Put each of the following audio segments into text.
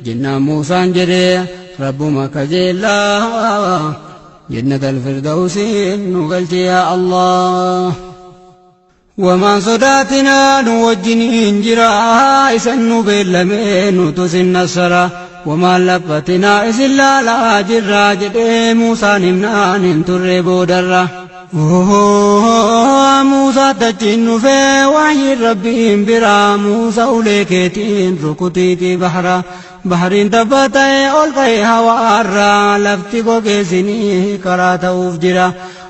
Jennaan Muusaan jedhee Rabbuma kajeellaa Jannata alfirdawsiin nu galchi yaa Allah. Wamaan sodaatinaa nu wajjiniin jira isan nu beellamee nutu sin nassara wamaan laphatinaa isin laalaa jirra jedhee Muusaan himnaan hin turre boodarra. Muusaa tachiin dhufee wahyiin Rabbiin biraa Muusaa ulee keetiin rukutiitii bahra bahriin tabba ta'e ol ka'e hawaarra lafti gogeessinii karaa ta'uuf jira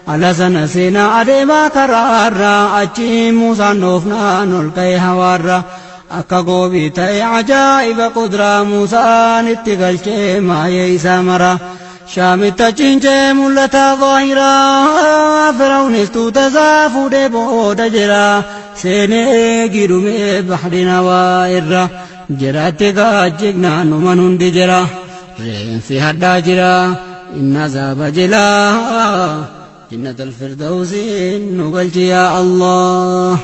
ala sana seenaa adeemaa karaarra achi Muusaan dhoofnaan ol ka'e hawaarra akka goobii ta'e ajaa'iba qudraa Muusaan itti galchee maayee isaa mara. Shaamitti achiin ce'ee mul'ata zaahiraa Fir'awnis tuuta isaa fuudhee booda jira seenee giidhumee bahriin hawaa irra jiraatti gaajjignaan numan hundi jira reenfi hadhaa jira inna azaaba jilaa jinnatal firdawsiin nu galchi yaa Allah.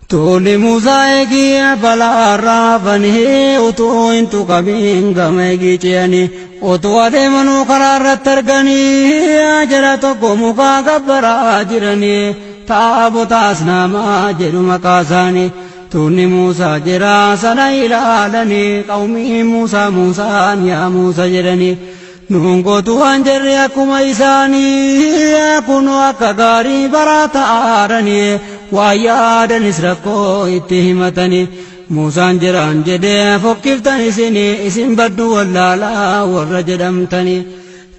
Tuulli Muusaa eegii balaa irraa hafanii utuu hin tuqamin gama eegii ce'anii utuu adeemanuu karaa irratti arganii jara tokko mukaa gabbaraa jiranii taabota asnaamaa jedhu maqaa isaanii tuunni Muusaa jira sana ilaalanii qawmiin Muusaa Muusaan yaa Muusa jedhanii Nuun gootu waan jarri akkuma isaanii kunoo akka gaarii baraa ta'aaranii waa yaadanis rakkoo itti himatanii Muusaan jiraan jedhee fokkiftan isinii isin baddu wallaalaa warra jedhamtanii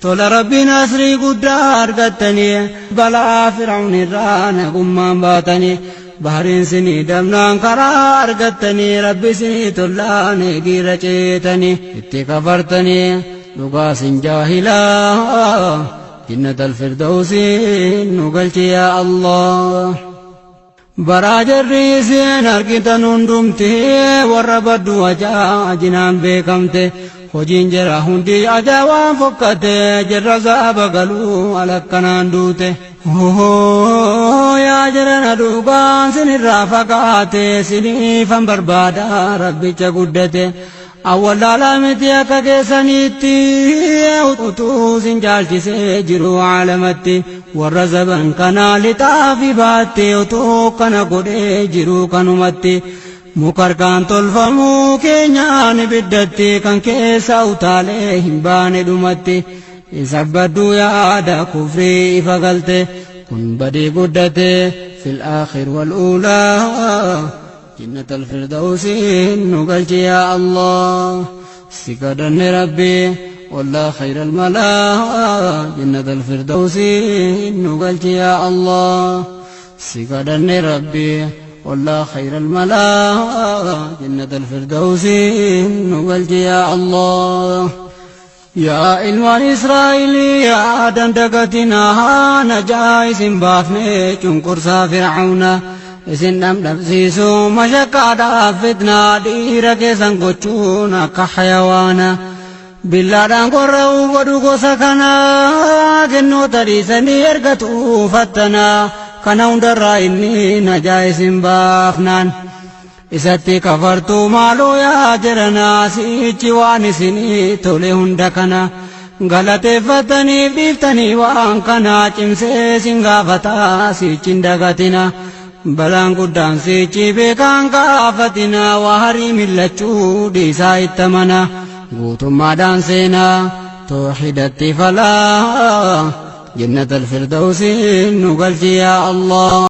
tola rabbiin asrii guddaa argattanii balaa fir'aun irraa nagummaan baatanii bahriin sinii dabnaan karaa argattanii rabbi sinii tollaan eegiirra ceetanii itti kafartanii dhugaa sin jaahilaa jinnata alfirdawsiin nu galchi yaa Allah. Baraa jarri isin argitan hundumti warra baddu ajaa'inaan beekamte hojiin jara hundi ajaa waan fokkate jarra zaaba galuu alakkanaan duute. Yaa jarana dhugaan sinirraa fagaate siniifan barbaada rabbicha guddate. Awwallaalaa miti akka keessaniitti utuu sin caalchisee jiru aalamatti warra zaban kanaa lixaa fi baatte utuu kana godhee jiru kanumatti muka harkaan tolfamuu keenyaan ibiddatti kan keessa utaalee hin baane dhumatti isa badduu yaada kufrii ifa galte kun badii guddate fil aakhir wal uulaa. Jannat alfirdawsiin nu galchi yaa Allah si kadhanne rabbi wallaa khayral malaa jannat alfirdawsiin nu galchi yaa Allah si kadhanne rabbi wallaa khayral malaa jannat alfirdawsiin nu galchi yaa Allah. Yaa ilmaan Israa'ilii yaa dandagatinaa najaa isin baafne cunqursaa Fir'aawna isin dhamdhamsiisu mashaqqaadhaaf fitnaa dhiira keessan gochuun akka hayawaana billaadhaan gorra'uu godhu gosa kana kennoota dhiisanii ergatu fattana kana hundarraa inni najaa isin baafnaan. Isatti kafartuu maaloo yaa jaranaa si'ichi waan isinii tole hunda kana galateeffataniif dhiiftanii waan kana cimsee isin gaafataa si'ichi hin dagatina balaan guddaan si'ichi beekaan gaafatina waa harii millachuu dhiisaa itti amana guutummaadhaan seenaa toohidatti falaa jannata alfirdawsiin nu galchi yaa Allah.